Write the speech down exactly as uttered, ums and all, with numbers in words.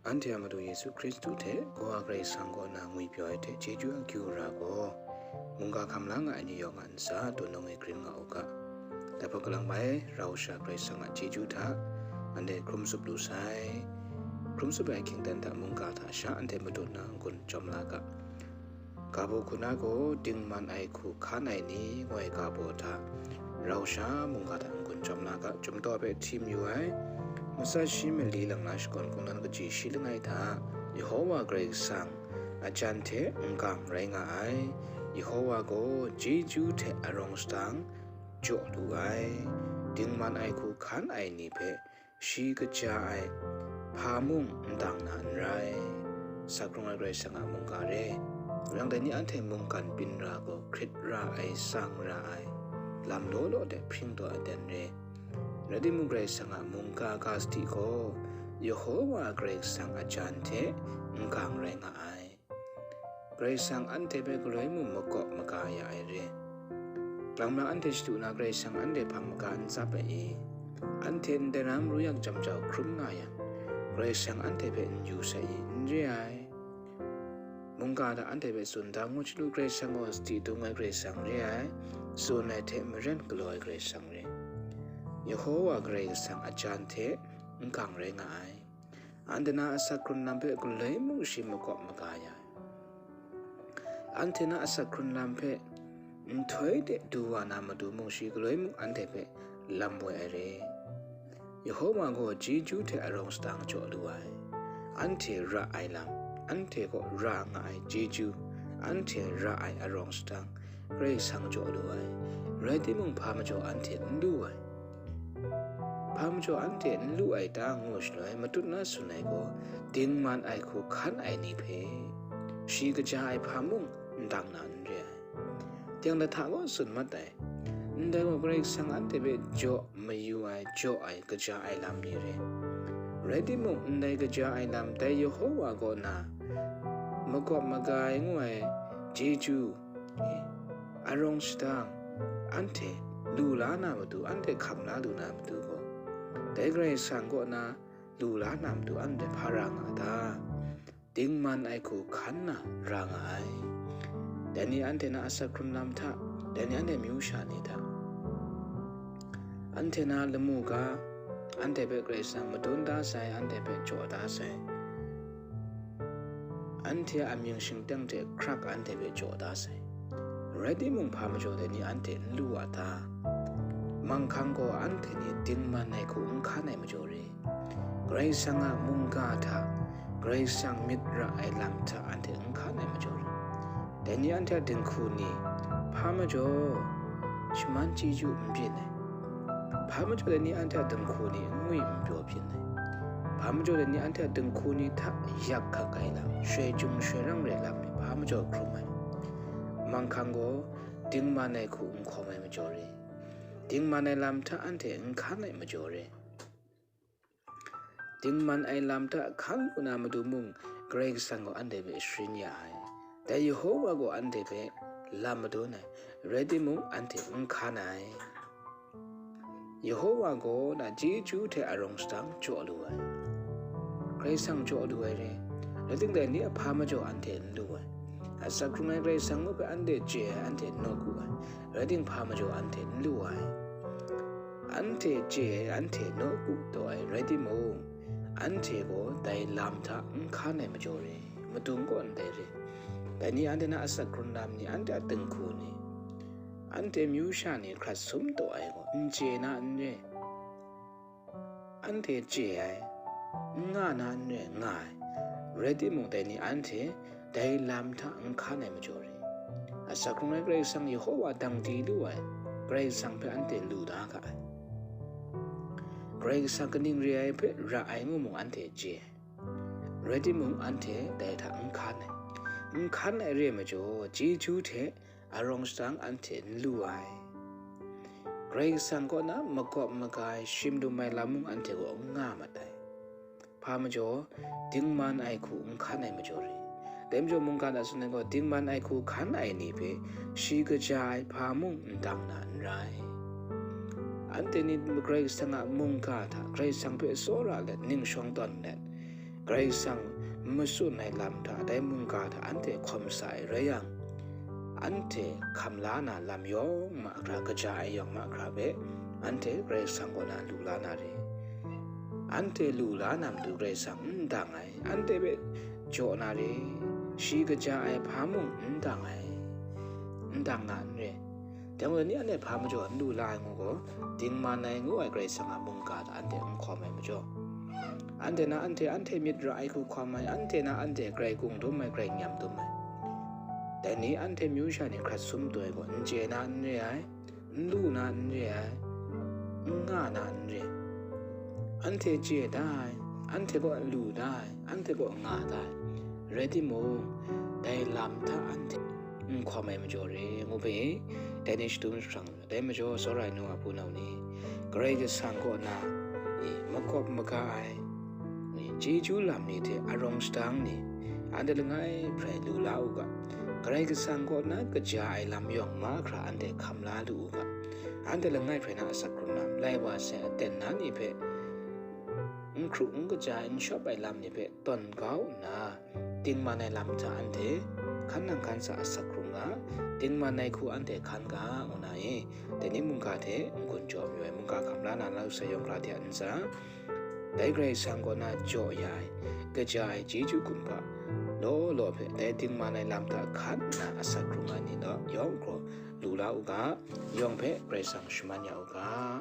Anhte a Madu Yesu Hkristu hte Kawa Karai Kasang kaw na ngwipyaw ai hte chyeju akyu ra gaw, mungga hkam la nga ai ni yawng a ntsa dun nang e grin nga u ga. Dai hpawt kalang bai, rau sha Karai Kasang a chyeju hta, anhte hkrum tsup lu sai. Hkrum tsup ai hkyingdan hta mungga hta sha anhte madun na n-gun chyawm la ga. Ga baw hku na gaw, dingman ai hku hkan ai ni, ngu ai ga baw hta, rau sha mungga hta n-gun chyawm na ga, chyum daw hpe hti mayu ai, matsan shi mali lang na shakawn kungdawn kaji shi langai hta, Yehowa Karai Kasang a jan hte n-gang rai nga ai. Yehowa gaw chyeju hte arawng sadang jaw lu ai. Dingman ai hku hkan ai ni hpe shi kaja ai hpa mung n dang na n rai. Asak hkrung ai Karai Kasang a mungga re. Yang dai ni anhte mungkan byin ra gaw, hkrit ra ai, tsang ra ai, lam law law de hpring taw ai aten re. Rai timung, Karai Kasang a mungga ga sadi gaw, Yehowa Karai Kasang a jan hte n-gang rai nga ai. Karai Kasang anhte hpe galoi mung makawp maga ya ai re. Kalang nang anhte shadu na, Karai Kasang anhte hpang maga n tsap ai i? Anhte ndai na maru yak jam jau hkrum nga yang, Karai Kasang anhte hpe n yu sai i? N re ai. Mungga hta anhte hpe tsun da ngut shalu, Karai Kasang gaw sadi dung ai Karai Kasang re ai, tsun ai hte maren galaw ai Karai Kasang re. Yehowa Karai Kasang a jan hte n-gang rai nga ai. Anhte na asak hkrun lam hpe galoi mung shi makawp maga ya ai. Anhte na asak hkrun lam hpe nhtoi de du wa na matu mung shi galoi mung anhte hpe lam woi ai re. Yehowa gaw chyeju hte arawng sadang jaw lu ai. Anhte ra ai lam, anhte kaw ra nga ai chyeju, anhte ra ai arawng sadang, Karai Kasang jaw lu ai. Rai timung, hpa majaw anhte n lu ai. Hpa majaw anhte n lu ai ta ngu shaloi, matut na tsun ai gaw, dingman ai hku hkan ai ni hpe, shi kaja ai hpa mung n dang na n re ai. Teng lahta gaw tsun mat ai, ndai gaw Karai Kasang anhte hpe jaw mayu ai, jaw ai, kaja ai lam ni re. Rai timung, ndai kaja ai lam, dai Yehowa kaw na makawp maga ai ngu ai chyeju, arawng sadang, anhte lu la na matu, anhte hkam la lu na matu gaw, dai Karai Kasang kaw na lu la na matu anhte hpa ra nga ta? Dingman ai hku hkan na ra nga ai. Dai ni anhte na asak hkrun lam hta, dai ni anhte myu sha ni hta, anhte na lamu ga, anhte hpe Karai Kasang madun da sai, anhte hpe jaw da sai, anhte a mying shingteng hte hkrak anhte hpe jaw da sai. Rai timung, hpa majaw dai ni anhte n lu wa ta? Manghkang gaw anhte ni dingman ai hku n hkan ai majaw re. Karai Kasang a mungga hta, Karai Kasang myit ra ai lam hta anhte n hkan ai majaw re. Dai ni anhte a dinghku ni, hpa majaw shaman chyeju n byin ai. Hpa majaw dai ni anhte a dinghku ni n ngwi n pyaw byin ai. Hpa majaw dai ni anhte a dinghku ni hta yak hkak ai lam, shoi chyum shoi rang re lam ni hpa majaw hkrum ai. Manghkang gaw dingman ai hku n hkawm ai majaw re. Dingman ai lam hta anhte n hkan ai majaw re. Dingman ai lam hta hkan lu na matu mung, Karai Kasang gaw anhte hpe sharin ya ai. Dai Yehowa gaw anhte hpe lam madun ai, rai timung, anhte n hkan ai. Yehowa gaw na chyeju hte arawng sadang jaw lu ai. Karai Kasang jaw lu ai re. Rai timung, dai ni a hpa majaw anhte n lu ai. Asak hkrung ai Karai Kasang mung hpe anhte chye ai, anhte nawku ai. Rai timung, hpa majaw anhte n lu ai. Anhte chye ai, anhte nawku taw ai, rai timung, anhte gaw dai lam hta n hkan ai majaw re, madung kaw ndai re. Dai ni anhte na asak hkrun lam ni, anhte a dinghku ni, anhte myu sha ni hkrat sum taw ai gaw, n chye na n re. Anhte chye ai, n nga na n re, nga ai. Rai timung, dai ni anhte dai lam hta n hkan ai majaw re. Asak hkrung ai Karai Kasang Yehowa dang di lu ai, Karai Kasang hpe anhte lu da ga ai. Karai Kasang kaning re ai hpe ra ai ngu mung anhte chye ai. Rai timung, anhte dai hta n hkan ai. N hkan ai re ai majaw, chyeju hte arawng sadang anhte n lu ai. Karai Kasang kaw na makawp maga ai, shim dum ai lam mung anhte kaw n nga mat ai. Hpa majaw, dingman ai hku n hkan ai majaw re. Dai majaw mungga hta tsun ai gaw, dingman ai hku hkan ai ni hpe shi kaja ai hpa mung n dang na n rai. Anhte ni Karai Kasang a mungga hta Karai Kasang hpe tsawra let, ning shawng tawn let, Karai Kasang n matsun ai lam hta, dai mungga hta anhte hkawm sa ai rai yang, anhte hkam la na lam yawng mahkra, kaja ai yawng mahkra hpe anhte Karai Kasang kaw na lu la na re. Anhte lu la na matu Karai Kasang n dang ai, anhte hpe jaw na re. Shi kaja ai hpa mung n dang ai, n dang na n re. Dai gaw ni anhte hpa majaw n lu la ai ngu gaw, dingman ai ngu ai Karai Kasang a mungga hta anhte n hkawm ai majaw, anhte na anhte, anhte myit ra ai hku hkawm ai, anhte na anhte grai kung dum ai, grai nyam dum ai. Dai ni anhte myu sha ni hkrat sum taw ai gaw, n chye na n re ai, n lu na n re ai, n nga na n re. Anhte chye da ai, anhte kaw lu da ai, anhte kaw nga da ai. Rai timung, dai lam hta anhte n hkawm ai majaw re, ngu hpe, dai ni shadum jahprang, dai majaw tsawra ai nu a hpunau ni, Karai Kasang kaw na, i, makawp maga ai, i, chyeju lam ni hte arawng shadang ni, anhte langai hprai lu la u ga. Karai Kasang kaw na kaja ai lam yawng mahkra anhte hkam la lu u ga. Anhte langai hprai na asak hkrung lam, lai wa sai aten na ni hpe, n hkru n kaja, n shawp ai lam ni hpe tawn kau nna, dingman ai lam hta anhte hkan nang hkan sa asak hkrung ga, dingman ai hku anhte hkan ga, ngu na e, dai ni mungga hte n-gun jaw mayu ai, mungga hkam la na lau sai yawng hkra hte a ntsa, dai Karai Kasang kaw na jaw ya ai, kaja ai chyeju kumhpa law law hpe dai dingman ai lam hta hkan nna asak hkrung ai ni law yawng gaw lu la u ga, yawng hpe Karai Kasang shaman ya u ga.